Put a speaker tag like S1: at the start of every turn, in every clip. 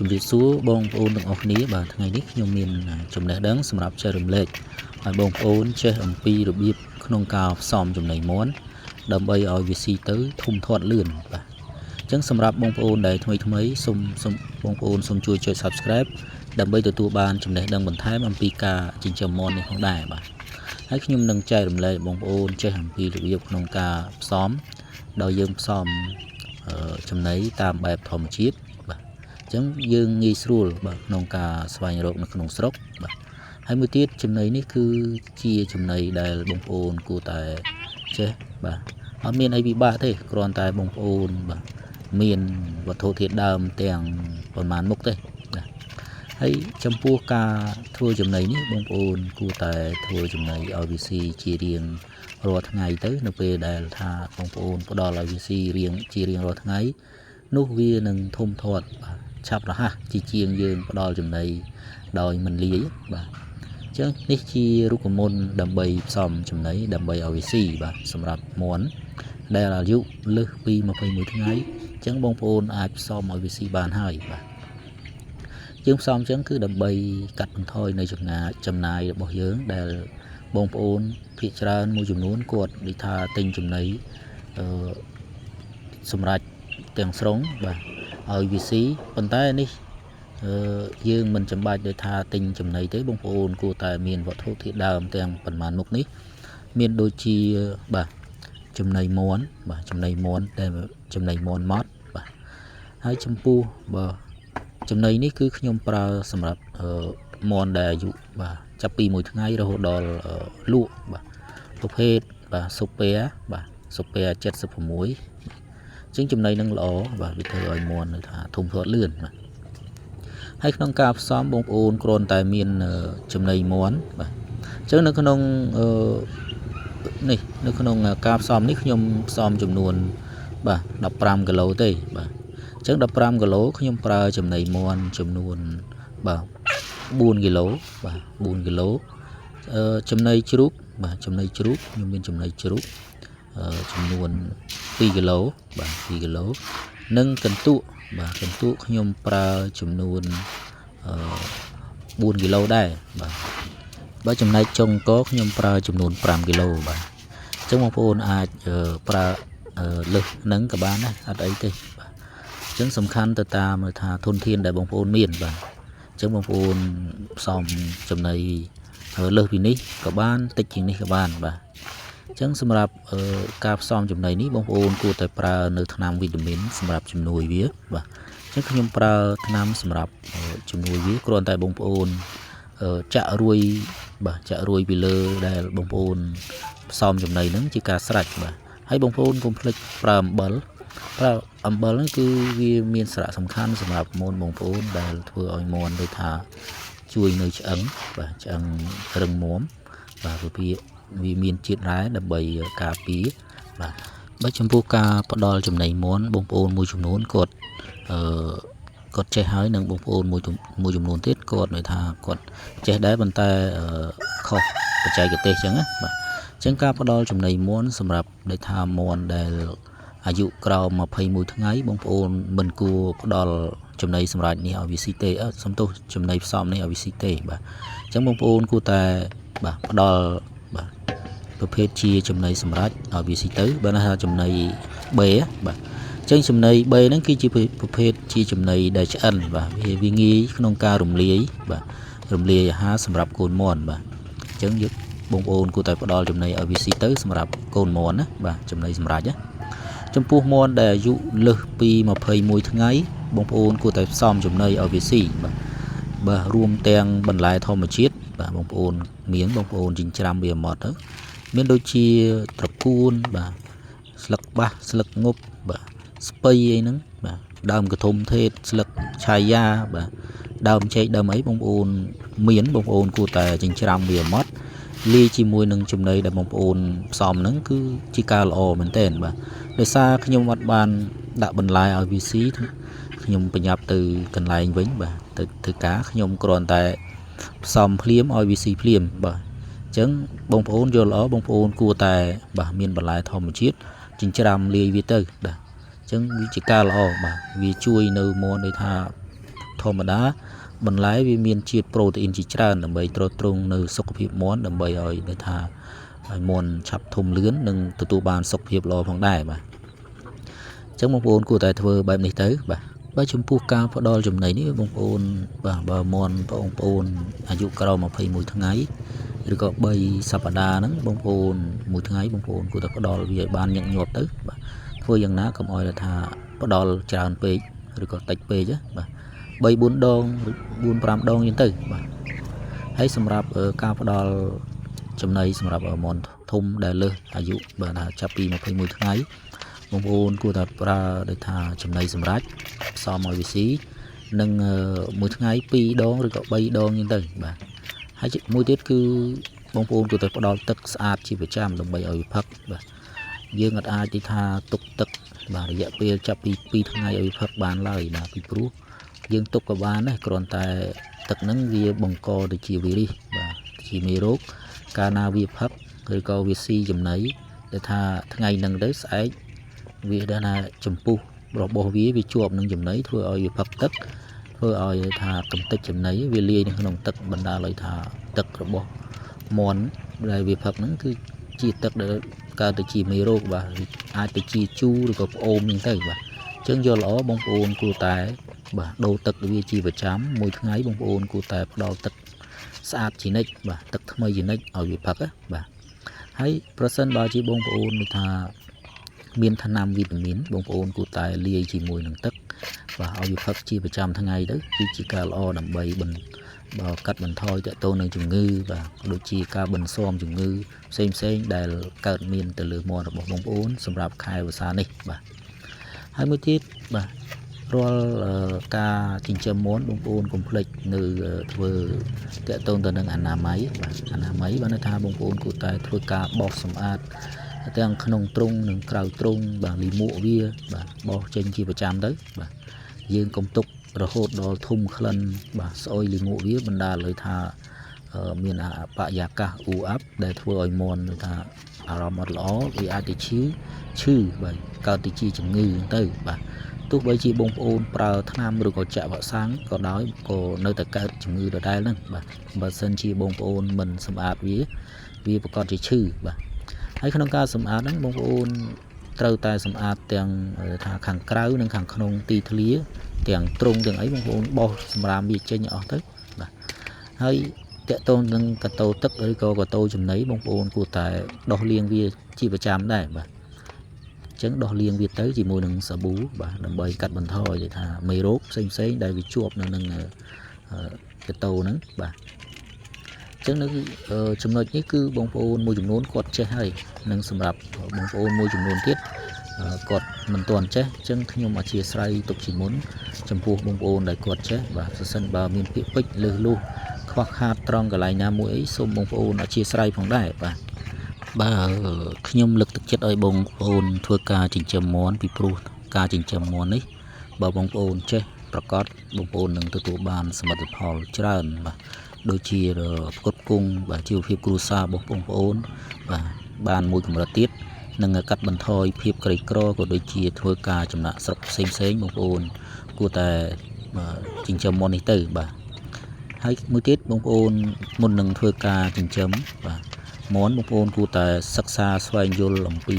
S1: ជំរាបសួរបងប្អូនទាំងអស់គ្នាបាទថ្ងៃនេះខ្ញុំមានចំណេះដឹងសម្រាប់ចែករំលែកឲ្យបងប្អូនចេះអំពីរបៀបក្នុងការផ្សំចំណីមាន់ដើម្បីឲ្យវាស៊ីទៅធំធាត់លឿនបាទអញ្ចឹងសម្រាប់បងប្អូនដែលថ្មីថ្មីសូមសូមបងប្អូនសូមជួយចុច Subscribe ដើម្បីទទួលបានចំណេះដឹងបន្ថែមអំពីការចិញ្ចឹមមាន់នេះផងដែរបាទហើយខ្ញុំនឹងចែករំលែកបងប្អូនចេះអំពីរបៀបក្នុងការផ្សំដោយយើងផ្សំចំណីតាមបែបធម្មជាតិបាទអញ្ចឹងយើងងាយស្រួលបាទក្នុងការស្វែងរកនៅក្នុងស្រុកបាទហើយមួយទៀតចំណីនេះគឺជាចំណីដែលបងប្អូនគួរតែចេះបាទអត់មានអីពិបាកទេគ្រាន់តែបងប្អូនបាទមានវត្ថុធាតុដើមទាំងប៉ុន្មានមុខទេបាទហើយចំពោះការធ្វើចំណីនេះបងប្អូនគួរតែធ្វើចំណីឲ្យវាស៊ីជារៀងរាល់ថ្ងៃទៅនៅពេលដែលថាបងប្អូនផ្ដល់ឲ្យវាស៊ីរៀងជារៀងរាល់ថ្ងៃនោះវានឹងធំធាត់បាទឆាប់រហ័សជាជាងយើងផ្ដល់ចំណីដោយមិនលាយបាទអញ្ចឹងនេះជារូបមន្តដើម្បីផ្សំចំណីដើម្បីឲ្យវាស៊ីបាទសម្រាប់មាន់ដែលអាយុលើសពី21ថ្ងៃអញ្ចឹងបងប្អូនអាចផ្សំឲ្យវាស៊ីបានហើយបាទយើងផ្សំអញ្ចឹងគឺដើម្បីកាត់បន្ថយនៅចំណាយរបស់យើងដែលបងប្អូនភាគច្រើនមួយចំនួនគាត់និយាយថាទិញចំណីអឺសម្រាប់ទាំងស្រុងបាទឲ្យវាស៊ីប៉ុន្តែនេះយើងមិនចាំបាច់ដោយថាទិញចំណីទេបងប្អូនគួរតែមានវត្ថុធាតុដើមទាំងប៉ុន្មានមុខនេះមានដូចជាបាទចំណីមាន់បាទចំណីមាន់ដែលចំណីមាន់ម៉ត់បាទហើយចំពោះបាទចំណីនេះគឺខ្ញុំប្រើសម្រាប់មាន់ដែលអាយុបាទចាប់ពី1ថ្ងៃរហូតដល់លក់បាទប្រភេទបាទស៊ុបពែបាទស៊ុបពែ76ជាងចំណីនឹងល្អបាទវាធ្វើឲ្យមាន់នៅថាធំធាត់លឿនបាទហើយក្នុងការផ្សំបងប្អូនគ្រាន់តែមានចំណីមាន់បាទអញ្ចឹងនៅក្នុងនេះនៅក្នុងការផ្សំនេះខ្ញុំផ្សំចំនួនបាទ15គីឡូទេបាទអញ្ចឹង15គីឡូខ្ញុំប្រើចំណីមាន់ចំនួនបាទ4គីឡូបាទ4គីឡូចំណីជ្រូកបាទចំណីជ្រូកខ្ញុំមានចំណីជ្រូកចំនួន2គីឡូបាទ2គីឡូនិងកន្ទក់បាទកន្ទក់ខ្ញុំប្រើចំនួន4គីឡូដែរបាទបើចំណែកចុងកខ្ញុំប្រើចំនួន5គីឡូបាទអញ្ចឹងបងប្អូនអាចប្រើលើសនឹងក៏បានដែរអត់អីទេបាទអញ្ចឹងសំខាន់ទៅតាមថាធនធានដែលបងប្អូនមានបាទអញ្ចឹងបងប្អូនផ្សំចំណីលើសពីនេះក៏បានតិចជាងនេះក៏បានបាទអញ្ចឹងសម្រាប់ការផ្សំចំណីនេះបងប្អូនគួរតែប្រើនៅថ្នាំវីតាមីនសម្រាប់ជំនួយវាបាទអញ្ចឹងខ្ញុំប្រើថ្នាំសម្រាប់ជំនួយវាគ្រាន់តែបងប្អូនចាក់រួយបាទចាក់រួយពីលើដែលបងប្អូនផ្សំចំណីហ្នឹងជាការស្រេចបាទហើយបងប្អូនកុំភ្លេចប្រើអំបិលប្រើអំបិលហ្នឹងគឺវាមានសារៈសំខាន់សម្រាប់មាន់បងប្អូនដែលធ្វើឲ្យមាន់ដូចថាជួយនៅឆ្អឹងបាទឆ្អឹងរឹងមាំបាទវាមានជាតិរ៉ែដើម្បីការពារបាទបើចំពោះការផ្ដល់ចំណីមាន់បងប្អូនមួយចំនួនគាត់គាត់ចេះហើយនិងបងប្អូនមួយចំនួនទៀតគាត់ន័យថាគាត់ចេះដែរប៉ុន្តែខុសបច្ចេកទេសចឹងណាបាទអញ្ចឹងការផ្ដល់ចំណីមាន់សម្រាប់ដូចថាមាន់ដែលអាយុក្រោម21ថ្ងៃបងប្អូនមិនគួរផ្ដល់ចំណីសម្រាប់នេះឲ្យវាស៊ីទេសំទោសចំណីផ្សំនេះឲ្យវាស៊ីទេបាទអញ្ចឹងបងប្អូនគួរតែបាទផ្ដល់បាទប្រភេទជាចំណីសម្រាប់ឲ្យវាស៊ីទៅបើថាចំណី B បាទអញ្ចឹងចំណី B ហ្នឹងគឺជាប្រភេទជាចំណីដែលឆ្អិនបាទវាងាយក្នុងការរំលាយបាទរំលាយអាហារសម្រាប់កូនមាន់បាទអញ្ចឹងយើងបងប្អូនគួរតែផ្ដល់ចំណីឲ្យវាស៊ីទៅសម្រាប់កូនមាន់ណាបាទចំណីសម្រាប់ណាចំពោះមាន់ដែលអាយុលើសពី21ថ្ងៃបងប្អូនគួរតែផ្សំចំណីឲ្យវាស៊ីបាទបាទរួមទាំងបន្លែធម្មជាតិបាទបងប្អូនមានបងប្អូនចិញ្ច្រាំវាមកទៅមានដូចជាត្រកួនបាទស្លឹកបាសស្លឹកងប់បាទស្ពៃអីហ្នឹងបាទដើមកធំភេទស្លឹកឆាយាបាទដើមចេកដើមអីបងប្អូនមានបងប្អូនគួរតែចិញ្ច្រាំវាមកលាយជាមួយនឹងចំណីដែលបងប្អូនផ្សំហ្នឹងគឺជាការល្អមែនទែនបាទដោយសារខ្ញុំអត់បានដាក់បន្លែឲ្យវាស៊ីខ្ញុំប្រញាប់ទៅកន្លែងវិញបាទទៅធ្វើការខ្ញុំគ្រាន់តែផ្សំភ្លាមឲ្យវាស៊ីភ្លាមបាទអញ្ចឹងបងប្អូនយល់ល្អបងប្អូនគួរតែបាទមានបន្លែធម្មជាតិចិញ្ច្រាំលាយវាទៅបាទអញ្ចឹងវាជាការល្អបាទវាជួយនៅមាន់ដូចថា ធម្មតាបន្លែវាមានជាតិប្រូតេអ៊ីនជាច្រើនដើម្បីទ្រទ្រង់នៅសុខភាពមាន់ដើម្បីឲ្យដែលថាឲ្យមាន់ឆាប់ធំលឿននិងទទួលបានសុខភាពល្អផងដែរបាទអញ្ចឹងបងប្អូនគួរតែធ្វើបែបនេះទៅបាទបាទចំពោះការផ្ដល់ចំណីនេះបងប្អូនបាទបើមាន់បងប្អូនអាយុក្រោម21ថ្ងៃឬក៏3សប្តាហ៍ហ្នឹងបងប្អូនមួយថ្ងៃបងប្អូនគួរតែផ្ដល់វាឲ្យបានញឹកញាប់ទៅបាទធ្វើយ៉ាងណាកុំឲ្យថាផ្ដល់ច្រើនពេកឬក៏តិចពេកណាបាទ3 4ដង4 5ដងអញ្ចឹងទៅបាទហើយសម្រាប់ការផ្ដល់ចំណីសម្រាប់មាន់ធំដែលលើសអាយុបាទថាចាប់ពី21ថ្ងៃបងប្អូនគួរតែប្រើដូចថាចំណីសម្រាប់ផ្សំឲ្យវាស៊ីនិងមួយថ្ងៃ2ដងឬក៏3ដងអញ្ចឹងទៅបាទហើយមួយទៀតគឺបងប្អូនគួរតែផ្ដល់ទឹកស្អាតជាប្រចាំដើម្បីឲ្យវាផឹកបាទយើងអត់អាចទីថាទុកទឹកបាទរយៈពេលចាប់ពី2ថ្ងៃឲ្យវាផឹកបានឡើយបាទពីព្រោះយើងទុកក៏បានដែរគ្រាន់តែទឹកហ្នឹងវាបង្កទៅជាវីរុសបាទជាមេរោគកាលណាវាផឹកឬក៏វាស៊ីចំណីដែលថាថ្ងៃហ្នឹងទៅស្អែកវាដឹងថាចំពុះរបស់វាវាជាប់នឹងចំណីធ្វើឲ្យវាផឹកទឹកធ្វើឲ្យថាកំទេចចំណីវាលាយនៅក្នុងទឹកបណ្ដាលឲ្យថាទឹករបស់មាន់ដែលវាផឹកហ្នឹងគឺជាទឹកដែលកើតទៅជាមេរោគបាទអាចទៅជាជូរឬក៏ផ្អូមហ្នឹងទៅបាទអញ្ចឹងយកល្អបងប្អូនគួរតែបាទដូរទឹកវាជាប្រចាំមួយថ្ងៃបងប្អូនគួរតែផ្ដល់ទឹកស្អាតជានិច្ចបាទទឹកថ្មីជានិច្ចឲ្យវាផឹកណាបាទហើយប្រសិនបើជាបងប្អូនមានថាមានថ្នាំវីតាមីនបងប្អូនគួរតែលាយជាមួយនឹងទឹកបាទឲ្យវាផឹកជាប្រចាំថ្ងៃទៅគឺជាការល្អដើម្បីបើកាត់បន្ថយទាក់ទងនឹងជំងឺបាទដូចជាការបន្ស៊ាំជំងឺផ្សេងផ្សេងដែលកើតមានទៅលើមាន់របស់បងប្អូនសម្រាប់ខែវស្សានេះបាទហើយមួយទៀតបាទរាល់ការចិញ្ចឹមមាន់បងប្អូនកុំភ្លេចនៅធ្វើទាក់ទងទៅនឹងអនាម័យបាទអនាម័យបានន័យថាបងប្អូនគួរតែធ្វើការបោសសម្អាតទាំងក្នុងទ្រុងនិងក្រៅទ្រុងបាទលីមួកវាបាទបោសចេញជាប្រចាំទៅបាទយើងកុំទុករហូតដល់ធំក្លិនបាទស្អុយលីមួកវាបណ្ដាលឲ្យថាមានបរិយាកាសអ៊ូអាប់ដែលធ្វើឲ្យមាន់ថាអារម្មណ៍អត់ល្អវាអាចទៅឈឺបាទកើតទៅជាជំងឺទៅបាទទោះបីជាបងប្អូនប្រើថ្នាំឬក៏ចាក់វ៉ាក់សាំងក៏ដោយក៏នៅតែកើតជំងឺដដែលហ្នឹងបាទបើសិនជាបងប្អូនមិនសម្អាតវាវាប្រកាសជាឈឺបាទហើយក្នុងការសម្អាតហ្នឹងបងប្អូនត្រូវតែសម្អាតទាំងថាខាងក្រៅនិងខាងក្នុងទីធ្លាទាំងទ្រុងទាំងអីបងប្អូនបោសសម្រាមវាចេញអស់ទៅបាទហើយតកតូននឹងកតោទឹកឬក៏កតោចំណីបងប្អូនគួរតែដោះលាងវាជាប្រចាំដែរបាទអញ្ចឹងដោះលាងវាទៅជាមួយនឹងសាប៊ូបាទដើម្បីកាត់បន្ថយថាមេរោគផ្សេងផ្សេងដែលវាជាប់នៅនឹងកតោហ្នឹងបាទអញ្ចឹងនៅចំណុចនេះគឺបងប្អូនមួយចំនួនគាត់ចេះហើយនិងសម្រាប់បងប្អូនមួយចំនួនទៀតគាត់មិនទាន់ចេះអញ្ចឹងខ្ញុំអធិស្ឋានទុកជាមុនចំពោះបងប្អូនដែលគាត់ចេះបាទប្រសិនបើមានពាក្យពេចន៍លើសលួសខ្វះខាតត្រង់កន្លែងណាមួយអីសូមបងប្អូនអធិស្ឋានផងដែរបាទបាទខ្ញុំលើកទឹកចិត្តឲ្យបងប្អូនធ្វើការចិញ្ចឹមមាន់ពីព្រោះការចិញ្ចឹមមាន់នេះបើបងប្អូនចេះប្រកាសបងប្អូននឹងទទួលបានសមិទ្ធផលច្រើនបាទដូចជាផ្គត់ផ្គង់បាទជីវភាពគ្រួសាររបស់បងប្អូនបាទបានមួយកម្រិតទៀតនិងកាត់បន្ថយភាពក្រីក្រក៏ដូចជាធ្វើការចំណាក់ស្រុកផ្សេងផ្សេងបងប្អូនគួរតែចិញ្ចឹមមាន់នេះទៅបាទហើយមួយទៀតបងប្អូនមុននឹងធ្វើការចិញ្ចឹមបាទមាន់បងប្អូនគួរតែសិក្សាស្វែងយល់អំពី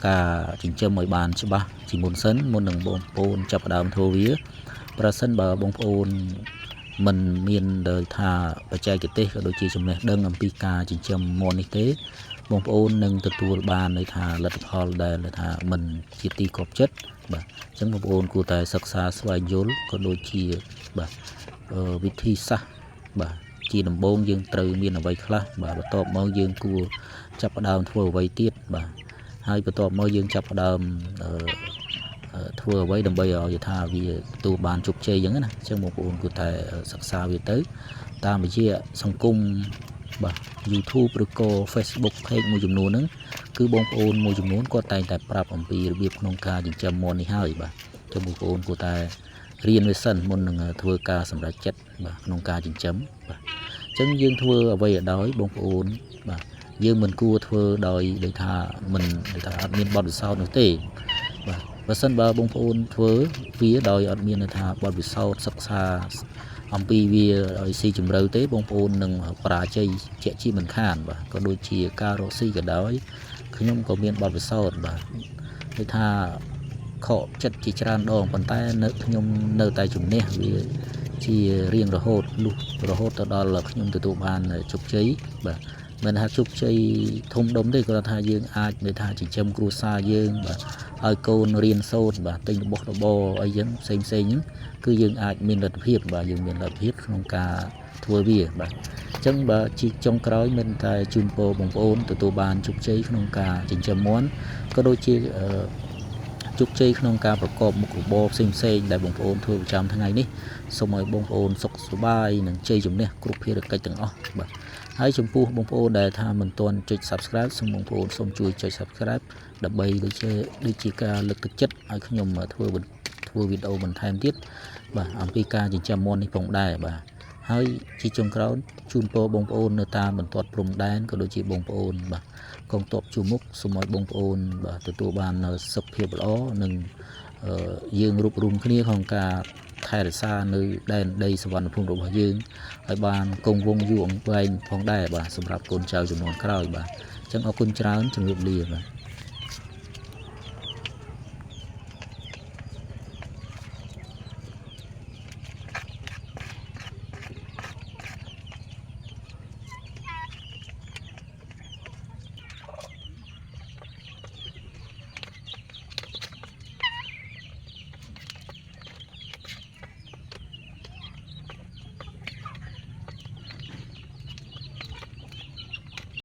S1: ការចិញ្ចឹមឲ្យបានច្បាស់ជាមុនសិនមុននឹងបងប្អូនចាប់ផ្ដើមធ្វើវាប្រសិនបើបងប្អូនមិនមានដោយថាបច្ចេកទេសក៏ដូចជាចំណេះដឹងអំពីការចិញ្ចឹមមាន់នេះទេបងប្អូននឹងទទួលបានន័យថាលទ្ធផលដែលថាមិនជាទីគាប់ចិត្តបាទអញ្ចឹងបងប្អូនគួរតែសិក្សាស្វែងយល់ក៏ដូចជាបាទវិធីសាស្ត្របាទជាដំបូងយើងត្រូវមានអ្វីខ្លះបាទបន្ទាប់មកយើងគួរចាប់ផ្ដើមធ្វើអ្វីទៀតបាទហើយបន្ទាប់មកយើងចាប់ផ្ដើមធ្វើអ្វីដើម្បីឲ្យថាវាទទួលបានជោគជ័យអញ្ចឹងណាអញ្ចឹងបងប្អូនគួរតែសិក្សាវាទៅតាមរយៈសង្គមបាទ YouTube ឬក៏ Facebook page មួយចំនួនហ្នឹងគឺបងប្អូនមួយចំនួនគាត់តែងតែប្រាប់អំពីរបៀបក្នុងការចិញ្ចឹមមាន់នេះហើយបាទចឹងបងប្អូនគួរតែរៀនវាសិនមុននឹងធ្វើការសម្រេចចិត្តបាទក្នុងការចិញ្ចឹមបាទអញ្ចឹងយើងធ្វើអ្វីឲ្យដោយបងប្អូនបាទយើងមិនគួរធ្វើដោយដូចថាមិនដូចថាអត់មានបទពិសោធន៍នោះទេបាទ បើសិនបើបងប្អូនធ្វើវាដោយអត់មានថាបទពិសោធន៍សិក្សាអំពីវាឲ្យស៊ីជម្រៅទេបងប្អូននឹងបរាជ័យជាក់ជាមិនខានបាទក៏ដូចជាការរកស៊ីក៏ដោយខ្ញុំក៏មានបទពិសោធន៍បាទដូចថាខកចិត្តជាច្រើនដងប៉ុន្តែនៅខ្ញុំនៅតែជំនះវាជារៀងរហូតលុះរហូតទៅដល់ខ្ញុំទទួលបានជោគជ័យបាទមិនថាជោគជ័យធំដុំទេគ្រាន់ថាយើងអាចន័យថាចិញ្ចឹមគ្រួសារយើងបាទឲ្យកូនរៀនសូត្របាទទិញរបស់របរអីចឹងផ្សេងផ្សេងហ្នឹងគឺយើងអាចមានលទ្ធភាពបាទយើងមានលទ្ធភាពក្នុងការធ្វើវាបាទអញ្ចឹងបាទជាចុងក្រោយមិនតែជូនពរបងប្អូនទទួលបានជោគជ័យក្នុងការចិញ្ចឹមមាន់ក៏ដូចជាអឺជោគជ័យក្នុងការប្រកបមុខរបរផ្សេងផ្សេងដែលបងប្អូនធ្វើប្រចាំថ្ងៃនេះសូមឲ្យបងប្អូនសុខសប្បាយនិងជ័យជំនះគ្រប់ភារកិច្ចទាំងអស់បាទហើយចំពោះបងប្អូនដែលថាមិនទាន់ចុច Subscribe សូមបងប្អូនសូមជួយចុច Subscribe ដើម្បីដូចជាការលើកទឹកចិត្តឲ្យខ្ញុំធ្វើធ្វើវីដេអូបន្ថែមទៀតបាទអំពីការចិញ្ចឹមមាន់នេះផងដែរបាទហើយជាចុងក្រោយជូនពរបងប្អូននៅតាមបន្ទាត់ព្រំដែនក៏ដូចជាបងប្អូនបាទកងទ័ពជួរមុខសូមឲ្យបងប្អូនបាទទទួលបាននូវសុខភាពល្អនិងយើងរួបរួមគ្នាក្នុងការថែរក្សានៅដែនដីសវណ្ណភូមិរបស់យើងឲ្យបានគង់វង្សយូរអង្វែងផងដែរបាទសម្រាប់កូនចៅជំនាន់ក្រោយបាទអញ្ចឹងអរគុណច្រើនជំរាបលាបាទ។